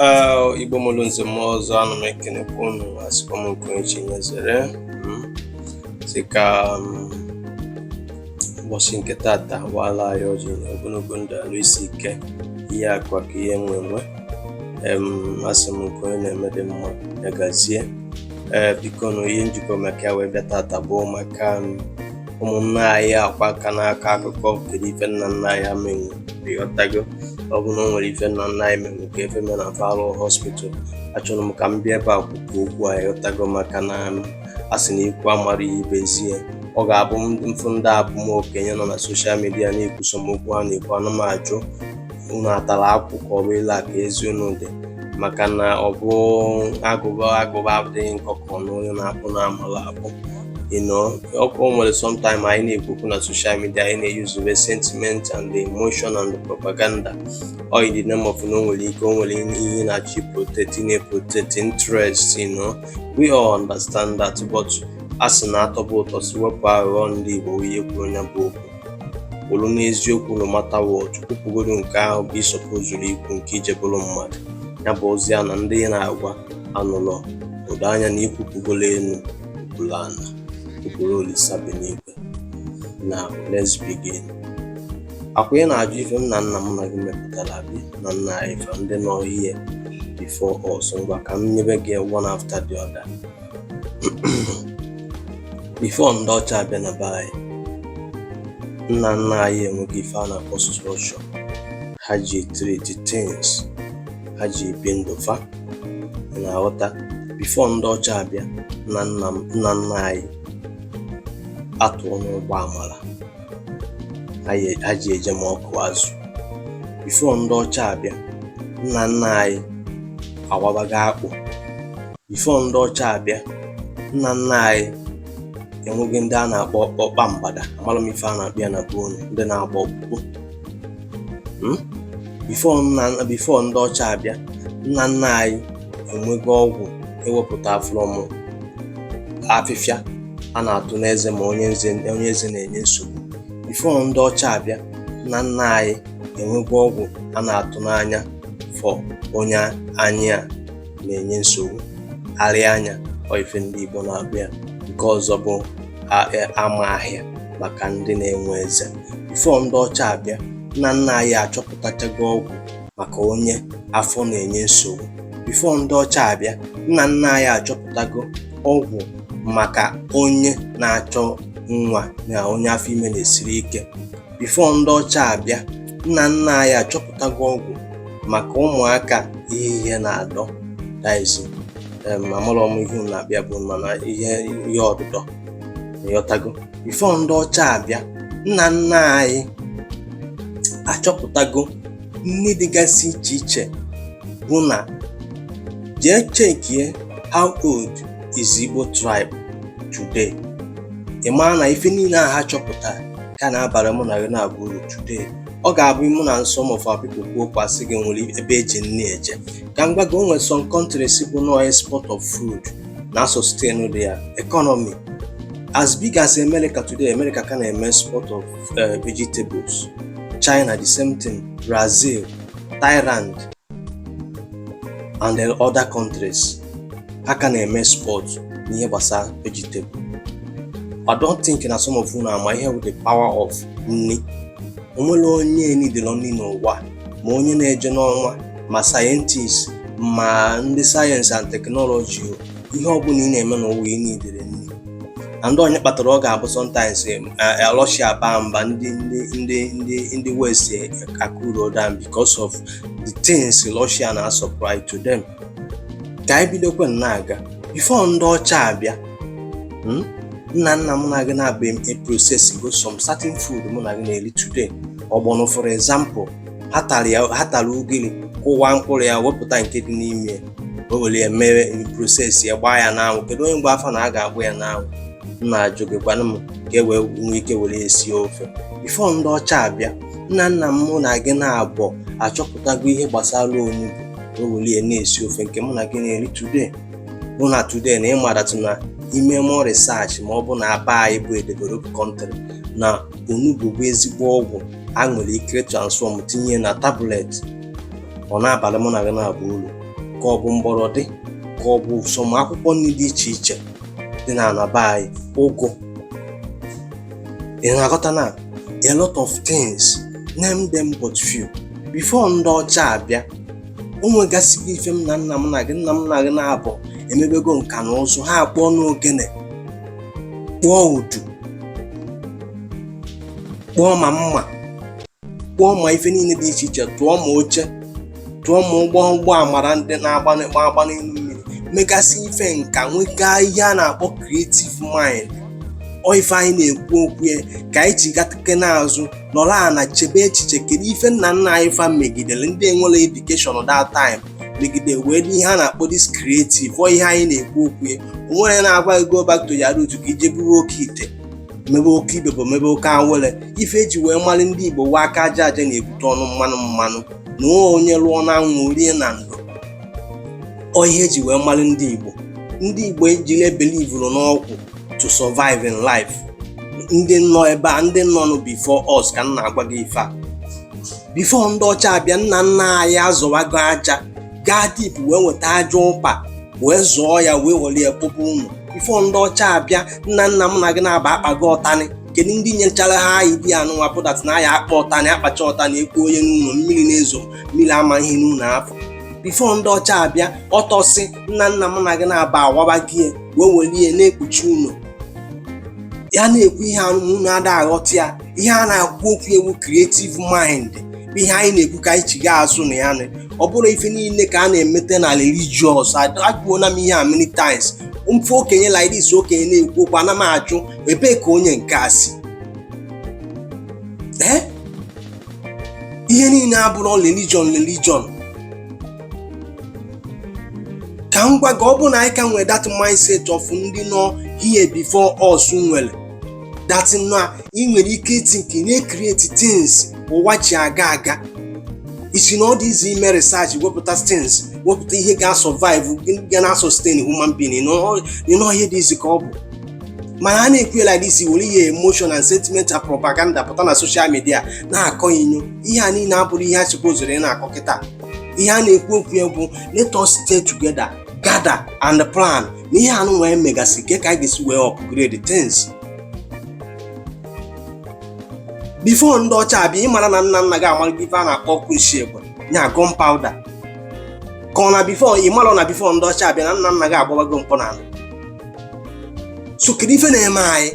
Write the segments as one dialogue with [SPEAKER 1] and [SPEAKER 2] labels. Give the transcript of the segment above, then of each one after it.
[SPEAKER 1] Ee, Igbo mụrụ nze m ọzọ, ana m ekenekwa unu. Asịkwa m nke onye chi nyezere sị ka ụbọchị nke tata waala anyị ọjị na ogologo ndụ, alụ isi ike, ihe akụ akụ, ihe nwe nwe. Asị m nke onye na-eme dị mma, ya gazie. Ee, biko nụ, ihe njikọ maka ya wee bịa tata bụ maka ụmụnne anyị akwa aka n'aka akụkọ. Kedu ife nna nna anyị ha menwu? Ịghọtago? Ọ bụ na o nwere ife nna nna anyị menwu ka efe me na Faro Hospital. Achọrọ m ka m bịa ebe a kwupụ okwu a, ịghọtago? Maka na a sị na ikwu amara ihe ibe zie. Ọ ga-abụ mfụ ndị abụ m okenye nọ na social media na-ekwuso m okwu ha na-ekwu, ana m ajụ unu atara akwụ ka ọ bụ ile a ka ezi unu dị, maka na ọ bụ agụba agụba adịghị nkọ ka ọnụ onye na-akpụ na-amala akpụ. Ọkụ nwere sometime anyị na-ekwu okwu na social media, anyị na-eyuzube sentiment and the emotion and the propaganda, all in the name of na o nwere ike o nwere ihe na-achọ protect, na-protect interest. We all understand that, but a sị na atọbụ ụtọ si wepụ aghụghọ. Ndị Igbo, ihe kwuru onye bụ okwu kwuru n'eziokwu, no matter what. Kwupụgodo nke ahụ bụ ịsọpụzuru ikwu nke ije bụrụ mmadụ, ya bụ ozi a na ndị ị na-agwa anụlọ odo anya na ikwupụgolo elu, kwupụrụ ana, kwupụrụ Olisa bi n'igwe. Now let's begin. Akwa ị na-ajụ ife nna nna m na gị mepụtara abi na nna anyị fa ndị nọ here before us. Ngwa, ka m nyebe gị one after the other. Before ndị ọcha abịa na be anyị, nna nna anyị enweghị ife a na-akpọ structure ha ji treat things, ha ji ebi ndụ fa. Ị na-aghọta? Before ndị ọcha abịa, nna nna m, nna nna anyị atụọ n'ụgbọ amara ha ji eje ma ọkụ azụ. Before ndị ọcha abịa, nna nna anyị awabago akpụ. Before ndị ọcha abịa, nna nna anyị enweghị ndị a na-akpọ ọkpa mgbada. Amalụ m ife a na-akpọ ya na be unu, ndị na-agba ọkpụkpụ. Before ndị ọcha abịa, nna nna anyị enwego ọgwụ ewepụta from afịfịa a na-atụ n'eze ma onye eze na-enye nsogbu. Before ndị ọcha abịa, nna nna anyị enwego ọgwụ a na-atụ n'anya for onye anya na-enye nsogbu, arịa anya, ọ ife ndị Igbo na-akpọ ya. Nke ọzọ bụ ama ahịa maka ndị na-enwe eze. Before ndị ọcha abịa, nna nna anyị achọpụtachago ọgwụ maka onye afọ na-enye nsogbu. Before ndị ọcha abịa, nna nna anyị achọpụtago ọgwụ maka onye na-achọ nwa na onye afọ ime na-esiri ike. Before ndị ọcha abịa, nna nna anyị achọpụtago ọgwụ maka ụmụaka ihe ihe na-adọ, that is, amarọ m ihe unu na-akpọ ya bụ, mana ihe ihe ọdụdọ, ịghọtago? Before ndị ọcha abịa, nna nna anyị achọpụtago nri dịgasị iche iche. Bụ na jee chekie how old is Igbo tribe today, ị mara na ife niile a ha chọpụtara ka na-abara mụ na gị na-abụ uru today. Ọ ga-abụ mụ na some of our people kwuo okwu, asị gị nwere ebe eji nri eje. Ka m gwa gị, o nwere some countries bụ nọ export of food na sustain their economy, as big as America today. America ka na-eme export of vegetables. China, the same thing. Brazil, Thailand and then other countries, ha ka na-eme export n'ihe gbasara vegetable. I don't think na some of unu ama ihe bụ the power of nri. Onwere onye nidelo nri n'ụwa, ma onye na-eje n'ọnwa, ma scientist, ma ndị science and technology o, ihe ọbụla ị na-eme n'ụwa, ị nidere nri. Na ndị onye kpatara ọ ga-abụ sometimes Russia baa mba, ndị West akụro down because of the things Russia na supply to them. Ka anyị bidokwe na-aga. Before ndị ọcha abịa, nna nna m na gị na-abụ e process go some certain food mụ na gị na-eri today. Ọgbọnọ, for example, ha tara ya, ha tara ugiri, kụwa mkpụrụ ya, wepụta nke dị n'ime ya, o were ya mee process ya, gbaa ya n'anwụ. Kedu onye mgbe afọ na a ga-agbụ ya n'anwụ? M na-ajụ gị, gwanụ m, ka e wee nwee ike were ya sie ofe. Before ndị ọcha abịa, nna nna m mụ na gị na-abụ achọpụtago ihe gbasara onugbu, o were ya na-esi ofe nke mụ na gị na-eri today. Bụ na today na ịmaratụ na ime more research, ma ọ bụ na aba anyị bụ a developed country, na onugbu bụ ezigbo ọgwụ a nwere ike transform, tinye na tablet, ọ na-abalị mụ na gị na-abụ uru. Ka ọ bụ mgbọrọdị, ka ọ bụ some akwụkwọ nri dị iche iche dị na be anyị, ụgụ. Ị na-aghọta na a lot of things, name them but few. Before ndị ọcha abịa, o nwegasịgo ife m na nna m na gị, nna m na gị na-abụ emebego nka na ụzụ. Ha akpọọ n'ogene, kpụọ udu, kpụọ ma mma, kpụọ ma ife niile dị iche iche, tụọ ma oche, tụọ ma ụgbọ amara ndị na-agba agba n'elu mmiri, megasị ife nka, nwegaa ihe a na-akpọ creative mind. Ọ ife anyị na-ekwu okwu ya ka anyị chigake n'azụ, nọrọ ana, chebe echiche: kedu ife nna nna anyị fa megidere, ndị enwere education that time megide wee dị ihe a na-akpọ this creative? Ọ ihe anyị na-ekwu okwu ya. O nwere na-agwa gị go back to your root, ka ije buru oke ite, mebe oke ibe bụ mebe oke awele. Ife eji wee mara ndị Igbo wa aka aja aja na-ebute ọnụ mmanụ mmanụ na onye lụọ na anwụ rie na ndo. Ọ ihe eji wee mara ndị Igbo. Ndị Igbo ejiri ebelivuru n'ọgwụ to survive in life. Ndị nọ ebe a, ndị nọ nụ before us, ka m na-agwa gị ife a. Before ndị ọcha abịa, nna nna anyị azọwago aja, gaa deep wee nweta aja ụpa, wee zụọ ya, wee were ya kpụba ụlọ. Before ndị ọcha abịa, nna nna m na gị na-aba akpago ọtanị. Kedu ndị nyechara ha idea anụnwa pụdat na ya akpa ọtanị, akpacha ọtanị, ekpo onye n'ụlọ, mmiri na-ezo, mmiri ama ihe n'ụlọ afọ? Before ndị ọcha abịa, ọtọsị nna nna m na gị na-aba awaba gị wee were ihe na-ekpuchi ụlọ ya. Na-ekwu ihe anụ unu ada aghọta ya. Ihe a na-akwu okwu ewu creative mind bụ ihe anyị na-ekwu ka anyị chiga azụ na ya. Ọ bụrụ ife niile ka a na-emete na religious, akwuona m ihe a many times. Mfe okenye like this, okenye na-ekwu okwu, ana m ajụ ebee ka onye nke a si. Ee, ihe niile abụrụ religion. Religion, ka m gwa gị, ọ bụrụ na anyị ka nwere that mindset of ndị nọ here before us nwere that, na ị nwere ike iti na-create things ụwa ji aga aga. Isi na ọ dị izi ime research, wepụta things, wepụta ihe ga-survive, ga na sustain human being. Ịnọ ihe dị izi ka ọ bụ, mana a na-ekwu like this, were ihe emotion and sentiment and propaganda pụta na social media na-akọ inyo. Ihe a niile abụrụ ihe a supposed ị na-akọ kịta. Ihe a na-ekwu okwu ya bụ let us stay together, gather and plan na ihe anụ wee megasị ke ka anyị ga-esi wee upgrade things before ndị ọcha abịa. Ịmara na nna nna gị amara ife a na-akpọ ọkụ egbe nya gunpowder, ka ọ na before ịmara na before ndị ọcha abịa, na nna nna gị agbabago mkpọ n'ala. So kedu ife na-eme anyị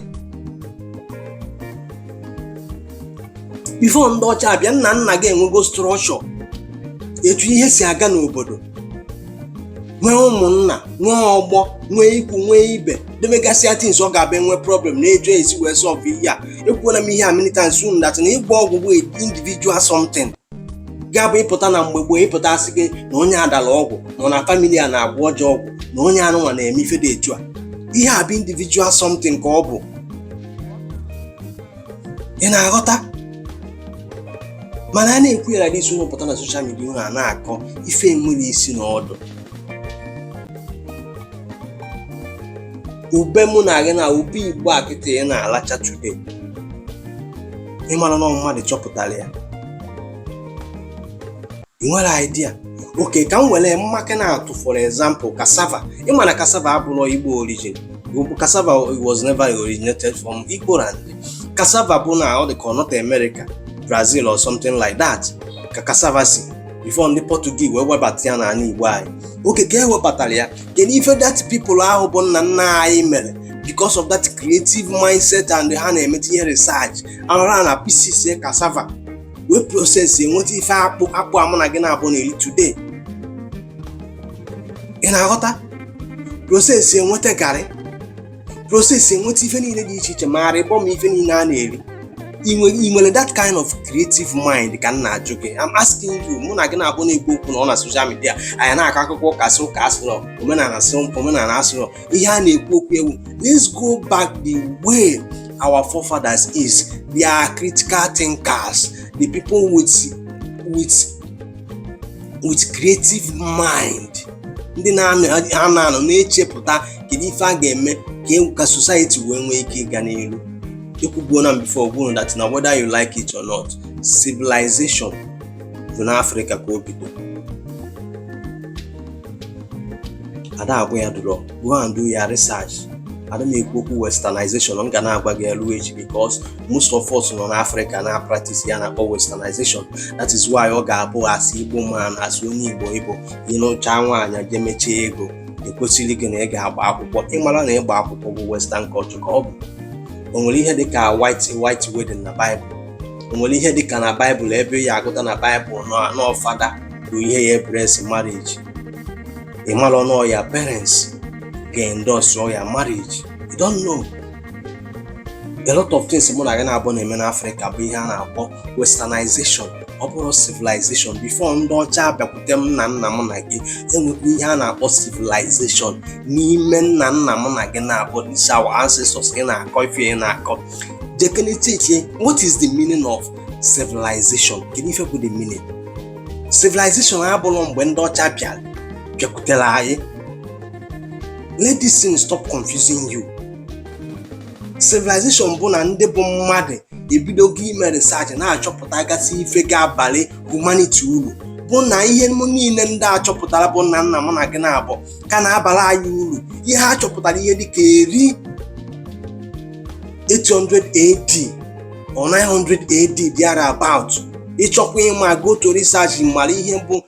[SPEAKER 1] before ndị ọcha abịa? Nna nna gị enwego structure etu ihe si aga n'obodo, nwee ụmụnna, nwee ọgbọ, nwee ikwu, nwee ibe, debegasịa things. Ọ ga-abịa nwee problem na-eju esi wee solve ihe a. Ekwuola m ihe a many times soon that na ịgwọ ọgwụ bụ individual something ga-abụ ịpụta na mgbe gboo, ịpụta asị gị na onye adala ọgwụ, na na family a na-agwọ ọjọọ ọgwụ, na onye anụnwa na-eme ife dị etu a. Ihe a bụ individual something ka ọ bụ. Ị na-aghọta? Mana a na-ekwu ya like this, unu pụta na social media, unu a na-akọ ife enwere isi na ọdụ. Ube mụ na gị na ube Igbo a kịta ị na-alacha today, ịmara na mmadụ chọpụtara ya. Ị nwere idea? Okay, ka m were mmaka na-atụ, for example, cassava. Ịma na cassava abụrụ Igbo origin. Cassava was never originated from Igbo land. Cassava bụ na ọ dị ka North America, Brazil or something like that ka cassava si, before ndị Portuguese wee webata ya n'ala Igbo anyị. Okay, ka e webatara ya, kedu ife that people ahụ bụ nna nna anyị mere because of that creative mindset and ha na-emeta ihe research arara na pieces cassava wee process enweta ife akpụ akpụ amụ na gị na-abụ na eri today? Ị na-aghọta? Process enweta garị, process enweta ife niile dị iche iche, ma arịbọ ma ife niile a na-eri. Ị nwere that kind of creative mind ka m na-ajụ gị? I'm asking you. Mụ na gị na-abụ na-ekwu okwu na ọ na social media, anyị na-akọ akụkọ ụka, sị ụka asịrọ, omenala sị omenala asịrọ. Ihe a na-ekwu okwu ewu, let's go back the way our forefathers is. They are critical thinkers, the people with creative mind, ndị na-anọ anọ na-echepụta kedu ife a ga-eme ka society wee nwee ike ịga n'iru. Ekwubuona m before gwuru that na whether you like it or not, civilization bụ n'Africa ka o bido. Ada agwa ya dụrọ. Go and do your research. Ada m ekwu okwu westernization, m ga na-agwa gị elu echi, because most of us nọ n'Africa na practice ya na-akpọ westernization. That is why ọ ga-abụ asị Igbo man, asị onye Igbo, Igbo ịnụcha nwaanyị je mechie ego, ekwesịrị gị na ị ga-agba akwụkwọ. Ịmara na ịgba akwụkwọ bụ western culture ka ọ bụ. O nwere ihe dịka white wedding na Bible? O nwere ihe dịka na Bible ebe ya agụta na Bible na fada bụ ihe ya bless marriage? Ị mara na ya parents ga-endorse ya marriage? You don't know. A lot of things mụ na gị na-abụ na-eme n'Africa bụ ihe a na-akpọ westernization, ọ bụrụ civilization. Before ndị ọcha bịakwute m na nna m na gị, enwekwa ihe a na-akpọ civilization n'ime nna nna m na gị na-abụ, this our ancestors. Ị na-akọ ife ị na-akọ, jekene check what is the meaning of civilization. Kedu ife bụ the meaning? Civilization abụrụ mgbe ndị ọcha bịara bịakwutere anyị. Let this thing stop confusing you. Civilization bụ na ndị bụ mmadụ ebidogo ime research, na-achọpụta gasị ife ga-abalị humanity uru, bụ na ihe m niile ndị a chọpụtara bụ nna nna m na gị na-abụ ka na-abara anyị uru. Ihe ha chọpụtara ihe dịka eri 800 AD or 900 AD, there about. Ịchọkwa ịma, go to research, mara ihe bụ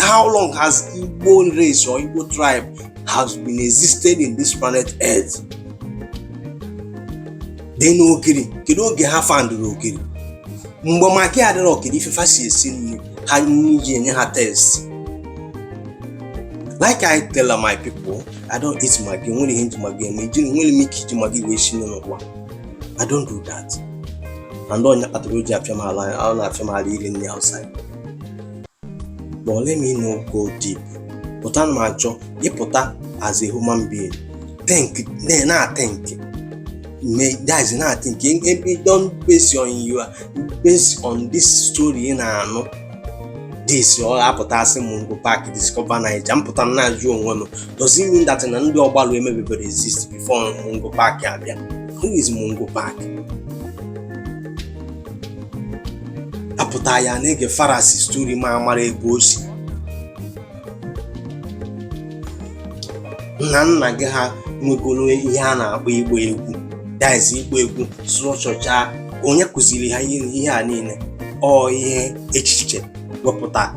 [SPEAKER 1] how long has Igbo race or Igbo tribe has been existed in this planet Earth. Dị n'ogiri, kedu oge ha foundụrụ ogiri? Mgbe Maggi adịrọ, kedu ife fa si esi nri ha, nri ji enye ha taste? Like I tell my people, I don't eat Maggi. Nwere ihe nji Maggi eme? Ejiri nwere m ike iji Maggi wee si nri n'ụwa? I don't do that. And ọnya kpatara o ji afịa m ala, ọ na-afịa m ala iri nri outside. But let me no go deep. Pụta na m achọ ịpụta as a human being, think, na think, may that is na think. Ebe don't base on your, based on this story ị na-anụ, this ọ apụta asị Mungo Park discover Naija. Mpụta m na-ajụ onwe m, does it mean that na ndị ọgbalụ emebebere exist before Mungo Park abịa? Who is Mungo Park? Apụta ya na-ege Farasi story, ma amara ebe o si. Nna nna gị ha nwegoro ihe a na-akpọ ịgba egwu, that is ịgba egwu sụchọcha. Onye kụziri ha ihe a niile? Ọ ihe echiche wepụta.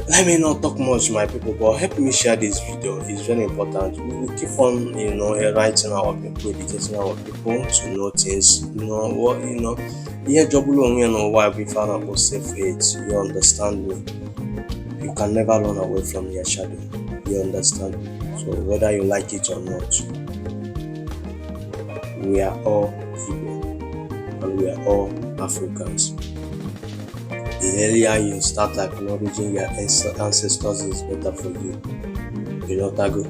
[SPEAKER 1] Let me not talk much, my people, but help me share this video. It's very important. We will keep on writing our people, educating our people to know things, you know what you know. Ihe jọgburu onwe ya n'ụwa bụ ife a na-akpọ self hate. You understand me? You can never run away from your shadow. You understand? So whether you like it or not, we are all Igbo and we are all Africans. The earlier you start acknowledging your ancestors is better for you. Ịghọtago?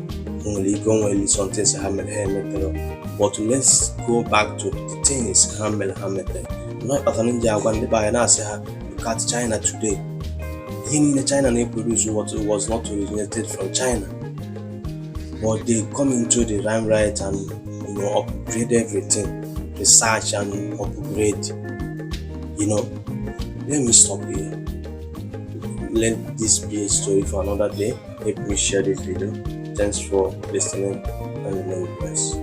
[SPEAKER 1] Nwere ike o nwere some things ha mere ha emetere, but let's go back to the things ha mere ha metere. Nọ kpatara m ji agwa ndị be anyị, na-asị ha, look at China today. Ihe niile China na-eproduce was not originated from China, but they come into the limelight and upgrade everything, research and upgrade. Let me stop here. Let this be a story for another day. Help me share this video. Thanks for listening and remain blessed.